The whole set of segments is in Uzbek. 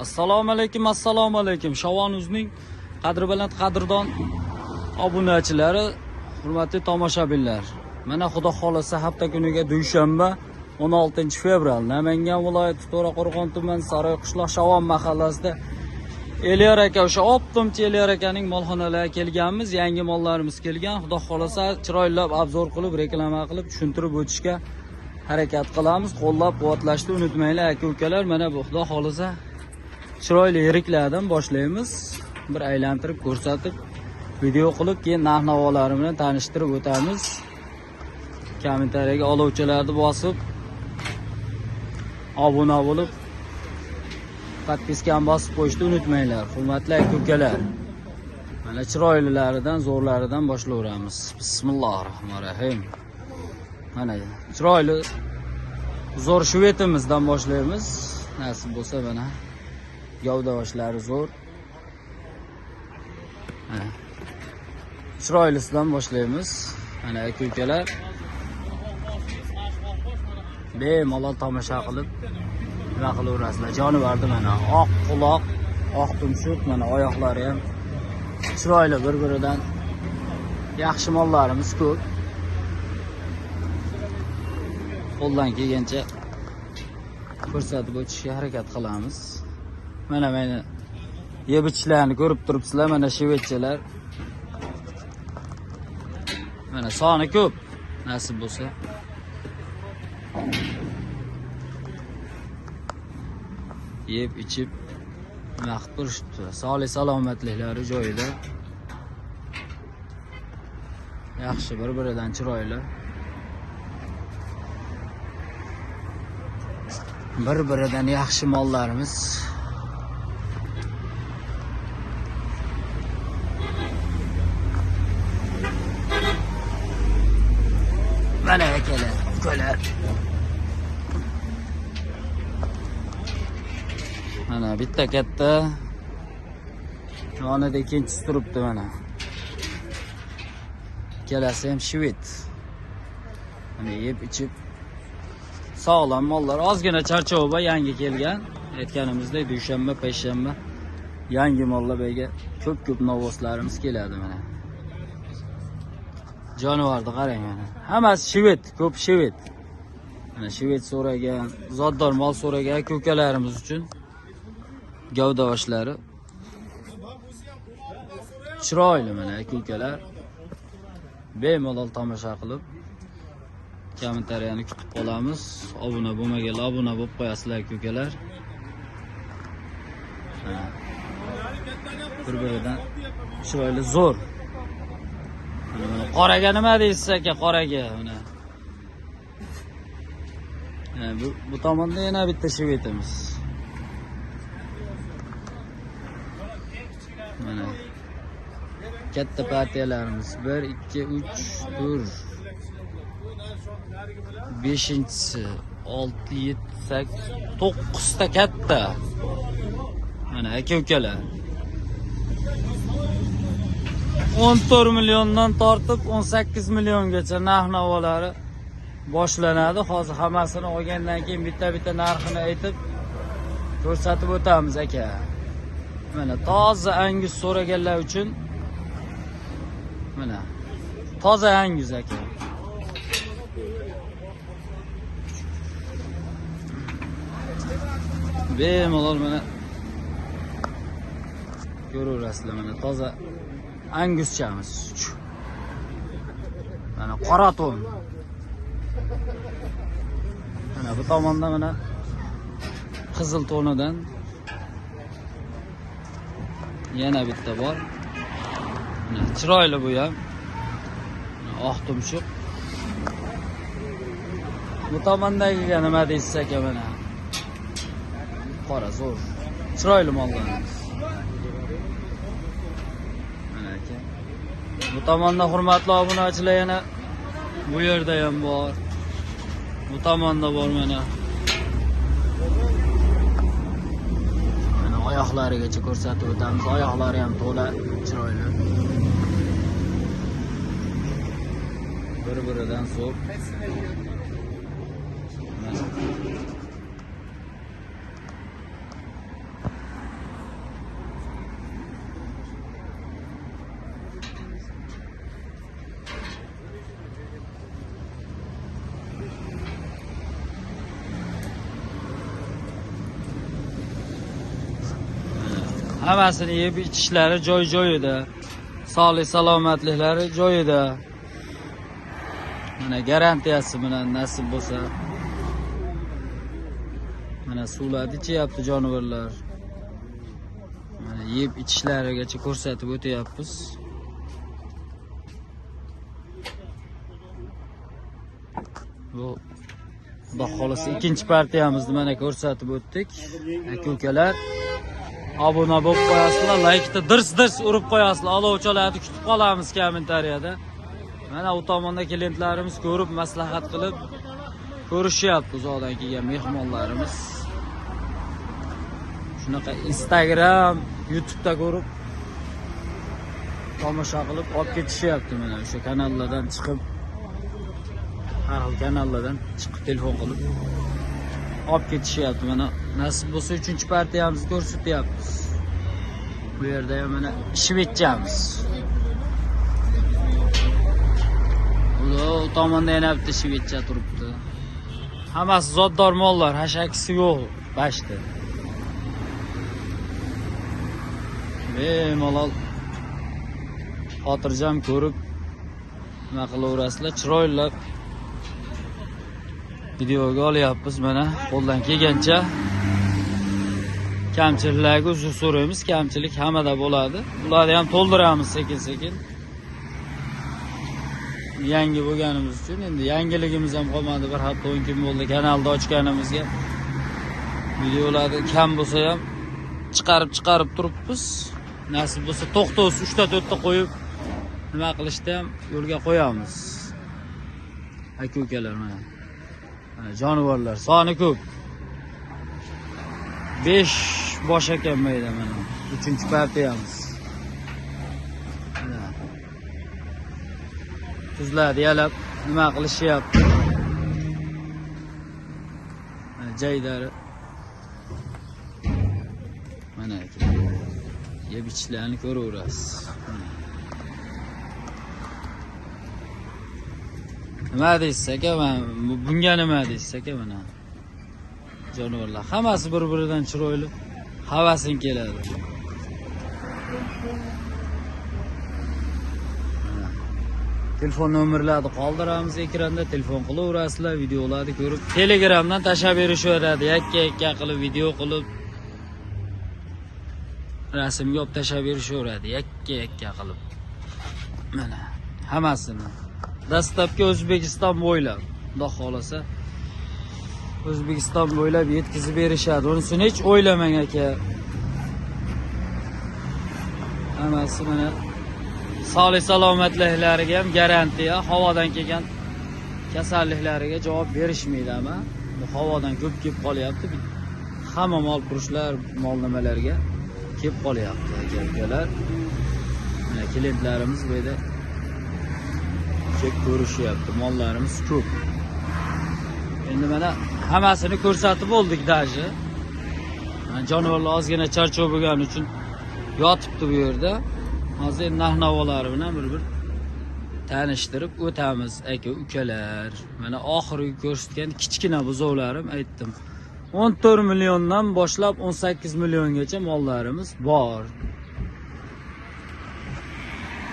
Assalomu alaykum, assalomu alaykum. Shovon Uzning qadri baland qadrdon obunachilari, hurmatli tomoshabinlar. Mana Xudo xolasa hafta kuniga dushanba 16-fevral Namangan viloyati To'raqo'rg'on tuman Saroyqishloq Shovon mahallasida Elyor aka, o'sha optimchi Elyor akaning molxonalariga kelganmiz. Yangi mollarimiz kelgan. Xudo xolasa chiroylab obzor qilib, reklama qilib tushuntirib o'tishga harakat qilamiz. Qo'llab-quvvatlashni unutmanglar aka ukalar. Mana bu Xudo xolasa chiroyli yeriklardan boshlaymiz. Bir aylantirib ko'rsatib, video qilib, keyin narx-navolari bilan tanishtirib o'tamiz. Kommentariyaga olovchalarni bosib, obuna bo'lib, podpiskani bosib qo'yishni unutmanglar, hurmatli aka-ukalar. Mana chiroylilaridan, zo'rlaridan boshlayveramiz. Bismillahirrohmanirrohim. Mana chiroyli zo'r shvetimizdan boshlaymiz. Nasib bo'lsa mana gavda boshlari zo'r. Mana chiroylisidan boshlaymiz. Mana aka-ukalar bemalol tomosha qilib nima qilaverasizlar. Jonivorni mana oq quloq, oq tumshuq, mana oyoqlari ham chiroyli, bir-biridan yaxshi mollarimiz ko'p. Qo'ldan kelgancha ko'rsatib o'tishga harakat qilamiz. Mana mana yeb ichishlarni ko'rib turibsizlar, mana shvedchalar. Mana soni ko'p, nasib bo'lsa. Yeb ichib vaqt turishibdi. Sog'lik salomatliklari joyida. Yaxshi, bir-biridan chiroyli. Bir-biridan yaxshi mollarimiz. Mana akalar, ukalar. Mana bitta katta, yonida ikkinchisi turibdi mana. Ikkalasi ham shved. Mana yeb ichib sog'lom mollar. Ozgina charchov yangi kelgan. Aytganimizdek dushanba, payshanba yangi mollar bega ko'p-ko'p novvoslarimiz keladi mana. Jonivorni qarang mana. Hammasi shved, ko'p shved. Mana shved so'ragan, zotdor mol so'ragan aka-ukalarimiz uchun gavda boshlari chiroyli mana aka-ukalar. Bemalol tomosha qilib kommentariyani kutib qolamiz. Obuna bo'lmaganlar obuna bo'lib qo'yasizlar aka-ukalar. Bir-biridan chiroyli zo'r. Qoraga nima deysiz aka, qoraga mana. Bu tomonda yana bitta shvedimiz. Mana katta partiyalarimiz 1 2 3 4 5-inchisi 6 7 8 9 ta katta. Mana aka-ukalar. 14 milliondan tortib 18 milliongacha narx-navolari boshlanadi. Hozir hammasini olgandan keyin bitta-bitta narxini aytib ko'rsatib o'tamiz aka. Mana toza angus so'raganlar uchun mana toza angus aka. Bemalol mana ko'raverasizlar, mana toza anguschamiz. Mana qora to'n. Mana bu tomonda mana qizil to'nidan yana bitta bor. Mana chiroyli bu ham. Oq tumshuq. Bu tomondagiga nima deysiz aka mana? Qora zo'r. Chiroyli mollarimiz. Mana aka. Bu tomonda hurmatli obunachilar yana bu yerda ham bor. Bu tomonda bor mana. Mana oyoqlarigacha ko'rsatib o'tamiz. Oyoqlari ham to'la, chiroyli. Bir-biridan zo'r. Mana. Hammasini yeb ichishlari joy-joyida. Sog'lik salomatliklari joyida. Mana garantiyasi bilan nasib bo'lsa. Mana suvlarni ichyapti jonivorlar. Mana yeb ichishlarigacha ko'rsatib o'tyapmiz. Bu Xudo xolasa ikkinchi partiyamizni mana ko'rsatib o'tdik. Aka ukalar obuna bo'lib qo'yasizlar, laykni dirs-dirs urib qo'yasizlar. Olovchalarni kutib qolamiz kommentariyada. Mana u tomonda klientlarimiz ko'rib, maslahat qilib ko'rishyapti uzoqdan kelgan mehmonlarimiz. Shunaqa Instagram, YouTube'da ko'rib tomosha qilib olib ketishyapti mana o'sha kanallardan chiqib, har xil kanallardan chiqib telefon qilib olib ketishyapti. Mana nasib bo'lsa 3-partiyamizni ko'rsatyapmiz. Bu yerda ham mana shvedchamiz. U tomonda yana bitta shvedcha turibdi. Hammasi zotdor mollar, hashakisi yo'q bashda. Bemalol xotirjam ko'rib nima qilaverasizlar, chiroylab videoga olyapmiz mana qo'ldan kelgancha. Kamchiliklarga uzr so'raymiz, kamchilik hammada bo'ladi. Ularni ham to'ldiramiz sekin-sekin. Yangi bo'lganimiz uchun endi yangiligimiz ham qolmadi. Bir hafta 10 kun bo'ldi kanalni ochganimizga. Videolarni kam bo'lsa ham chiqarib turibmiz. Nasib bo'lsa to'xtovsiz 3 ta 4 ta qo'yib nima qilishni ham yo'lga qo'yamiz. Aka ukalar mana. Mana jonivorlar soni ko'p. 5 bosh ekan mayda mana. 3-partiyamiz. Mana. Tuzlarni yalab nima qilishyapti. Mana jaydari. Mana aka. Yeb ichishlarini ko'raverasiz. Nima deysiz aka? Bunga nima deysiz aka mana? Jonivorlar hammasi bir-biridan chiroyli, havasing keladi. Telefon nomerlarini qoldiramiz ekranda, telefon qilaverasizlar, videolarni ko'rib, Telegramdan tashlab berishaveradi, yakka-yakka qilib video qilib rasmga olib tashlab berishaveradi, yakka-yakka qilib. Mana hammasini. Dastlabki O'zbekiston bo'ylab, Xudo xolasa O'zbekiston bo'ylab yetkazib berishadi. Unisini hech o'ylamang aka. Hammasi mana sog'lik salomatliklariga ham garantiya, havodan kelgan kasalliklariga javob berishmaydi ama bu havodan ko'p kelib qolyapti. Hamma mol qurushlar, mol nimalarga kelib qolyapti aka ukalar. Mana klientlarimiz bu yerda kelib ko'rishyapti. Mollarimiz ko'p. Endi mana hammasini ko'rsatib bo'ldik daji. Jonivorlar ozgina charchoq bo'lgani uchun yotibdi bu yerda. Hozir endi narx-navolari bilan bir-bir tanishtirib o'tamiz aka ukalar. Mana oxirgi ko'rsatgan kichkina buzovlarim aytdim. 14 milliondan boshlab 18 milliongacha mollarimiz bor.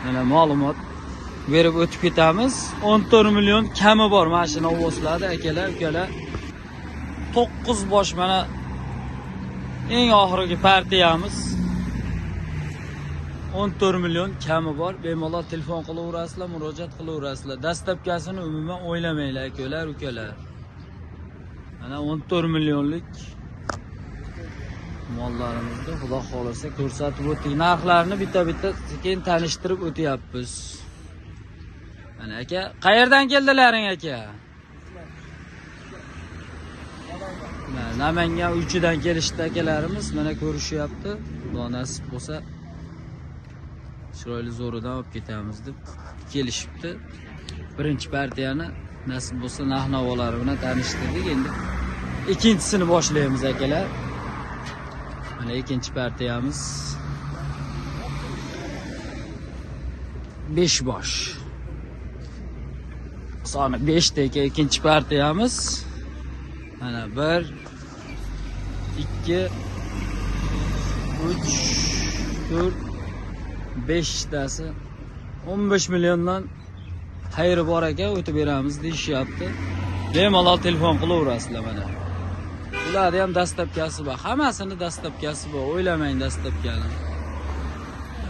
Mana ma'lumot berib o'tib ketamiz. 14 million kami bor mana shu novvoslarda akalar, ukalar. 9 bosh mana eng oxirgi partiyamiz. 14 million kami bor. Bemalol telefon qilaverasizlar, murojaat qilaverasizlar. Dastlabkasini umuman o'ylamanglar akalar, ukalar. Mana 14 millionlik mollarimizni Xudo xolasa ko'rsatib o'tdik. Narxlarini bitta-bitta sekin tanishtirib o'tyapmiz. Mana aka, qayerdan keldilaring aka? Mana Namangan uchidan kelishdi akalarimiz. Mana ko'rishyapti. Xudo nasib bo'lsa chiroyli zo'ridan olib ketamiz deb kelishibdi. Birinchi partiyani nasib bo'lsa narx-navolari bilan tanishtirdik. Endi ikkinchisini boshlaymiz akalar. Mana ikkinchi partiyamiz 5 bosh. Soni 5 ta aka ikkinchi partiyamiz. Mana 1 2 3 4, 5 tasi 15 milliondan xayri bor aka, o'tib beramiz deyishyapti. Bemalol telefon qilaverasizlar mana. Ularni ham dastlabkasi bor, hammasini dastlabkasi bor, o'ylamang dastlabkani.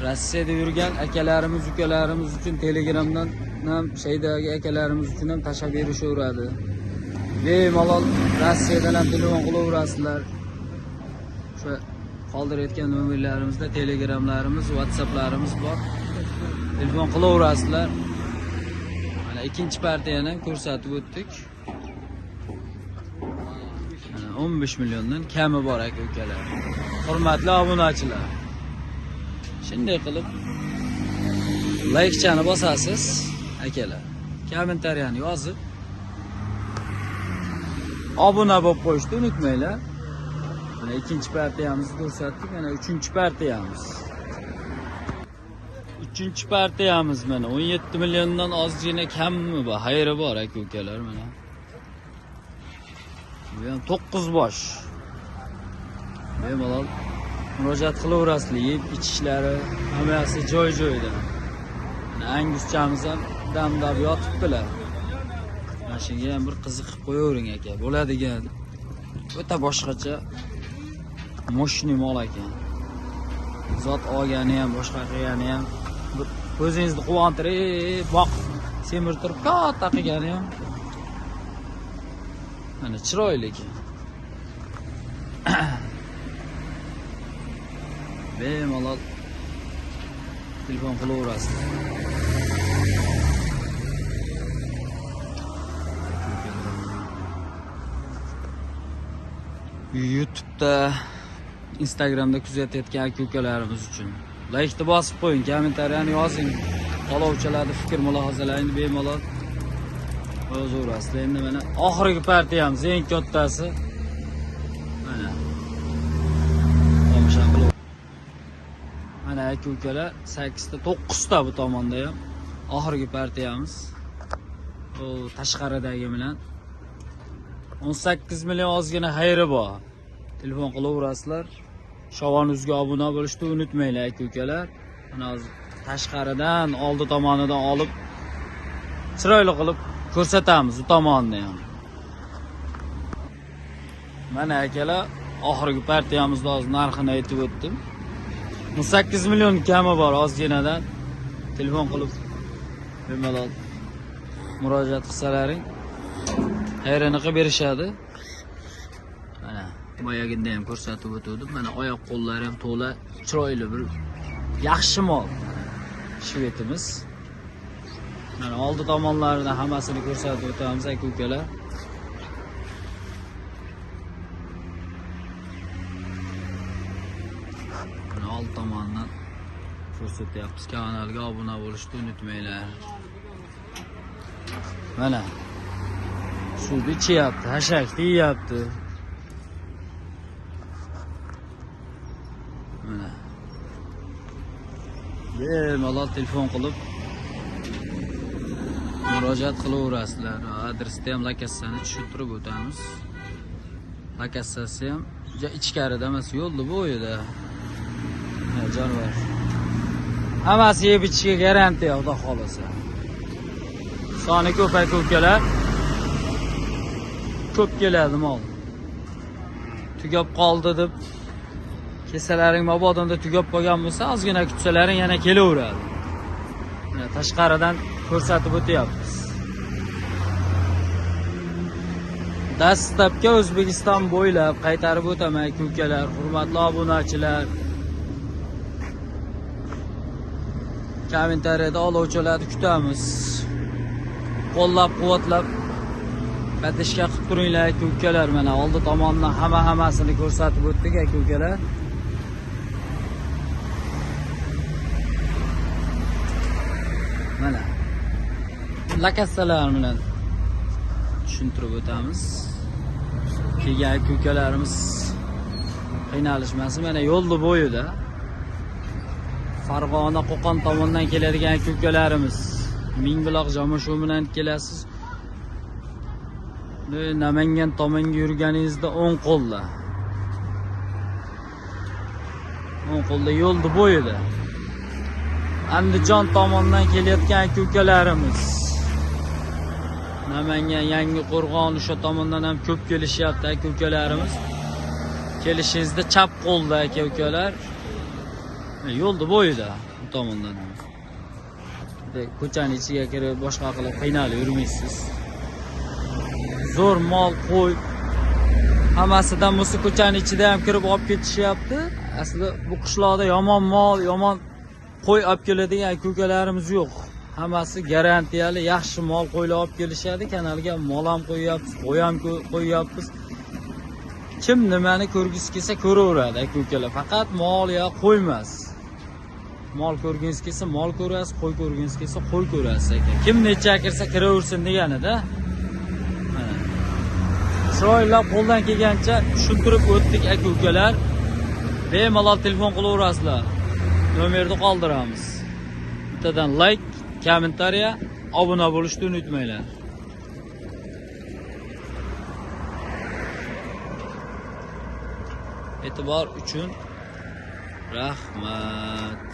Rossiyada yurgan akalarimiz, ukalarimiz uchun Telegramdan ham shaydagi akalarimiz uchun ham tashlab berishaveradi. Bemalol Rossiyadan ham telefon qilaverasizlar. O'sha qoldirayotgan nomerlarimizda Telegramlarimiz, WhatsApplarimiz bor. Telefon qilaverasizlar. Mana ikkinchi partiyani ham ko'rsatib o'tdik. Mana 15 milliondan kami bor aka ukalar. Hurmatli obunachilar. Shunday qilib laykchani bosasiz akalar. Kommentariyani yozib obuna bo'lib qo'yishni unutmanglar. Mana ikkinchi partiyamizni ko'rsatdik, mana uchinchi partiyamiz. Uchinchi partiyamiz mana 17 milliondan ozgina kammi bor, xayri bor aka ukalar mana. Bu ham 9 bosh. Bemalol murojaat qilaverasizlar, yeb ichishlari hammasi joy-joyida. Mana anguschamiz ham damdab yotibdilar. Mana shunga ham bir qiziqib qo'yavering aka, bo'ladigan o'ta boshqacha moshni mol ekan. Zot olgani ham, boshqa qilgani ham bir ko'zingizni quvontirib, boqib, semirtirib katta qilgani ham mana chiroyli ekan. Bemalol telefon qilaverasiz. YouTube'da, Instagramda kuzatayotgan aka-ukalarimiz uchun laykni bosib qo'ying, kommentariyani yozing, olovchalarni fikr mulohazalarini bemalol yozaverasizlar. Endi mana oxirgi partiyamiz, eng kattasi. Mana tomosha qilib. Mana aka-ukalar 8 ta, 9 ta bu tomonda ham oxirgi partiyamiz. U tashqaridagi bilan 18 million ozgina xayri bor. Telefon qilaverasizlar. Shovonuzga obuna bo'lishni unutmanglar aka-ukalar. Mana hozir tashqaridan, oldi tomonidan olib chiroyli qilib ko'rsatamiz u tomonni ham. Mana akalar, oxirgi partiyamizni hozir narxini aytib o'tdim. 18 million kami bor ozginadan. Telefon qilib bemalol murojaat qilsalaring xayrini qilib berishadi. Mana boyaginda ham ko'rsatib o'tdim. Mana oyoq qo'llari ham to'la, chiroyli bir yaxshi mol shvetimiz. Mana oldi tomonlarini hammasini ko'rsatib o'tamiz aka ukalar. Mana oldi tomonidan ko'rsatyapmiz. Kanalga obuna bo'lishni unutmanglar. Mana suvni ichyapti, hashakni yeyapti. Mana bemalol telefon qilib murojaat qilaverasizlar. Adresda ham lokatsiyani tushuntirib o'tamiz. Lokatsiyasi ham ichkarida emas, yo'lni bo'yida. Jonivor. Hammasi yeb ichishga garantiya, Xudo xolasa. Soni ko'p aka ukalar. Ko'p keladi mol. Tugab qoldi deb kesalaring mabodomda tugab qolgan bo'lsa, ozgina kutsalaring yana kelaveradi. Mana tashqaridan ko'rsatib o'tyapmiz. Dastlabki O'zbekiston bo'ylab qaytarib o'taman aka ukalar, hurmatli obunachilar. Kommentariyada olovchilarni kutamiz. Qo'llab-quvvatlab patishga qilib turinglar aka ukalar. Mana oldi tomonidan hammasini ko'rsatib o'tdik aka ukalar. Mana lokatsiyalar bilan tushuntirib o'tamiz. Kelgan aka ukalarimiz qiynalishmasin. Mana yo'lni bo'yida Farg'ona, Qo'qon tomondan keladigan aka ukalarimiz Mingbuloq Jomashuv bilan kelasiz. Namangan tomonga yurganingizda o'ng qo'lda. O'ng qo'lda yo'lni bo'yida. Andijon tomondan kelayotgan aka-ukalarimiz. Namangan, Yangiqo'rg'on o'sha tomondan ham ko'p kelishyapti aka-ukalarimiz. Kelishingizda chap qo'lda aka-ukalar. Yo'lni bo'yida bu tomondan ham. Ko'chani ichiga kirib boshqa qilib qiynalib yurmaysiz. Zo'r mol qo'y hammasidan bo'lsa ko'chani ichida ham kirib olib ketishyapti. Aslida bu qishloqda yomon mol, yomon qo'y olib keladigan aka-ukalarimiz yo'q. Hammasi garantiyali yaxshi mol qo'ylar olib kelishadi. Kanalga mol ham qo'yyapmiz, qo'y ham qo'yyapmiz. Kim nimani ko'rgisi kelsa ko'raveradi aka-ukalar. Faqat mol yo qo'ymas. Mol ko'rgingiz kelsa mol ko'rasiz, qo'y ko'rgingiz kelsa qo'y ko'rasiz aka. Kim necha kirsa kiraversin deganida. Mana. Chiroylab qo'ldan kelgancha tushuntirib o'tdik aka-ukalar. Bemalol telefon qilaverasizlar. Nomerni qoldiramiz. Bittadan like, kommentariya, obuna bo'lishni unutmanglar. E'tibor uchun rahmat.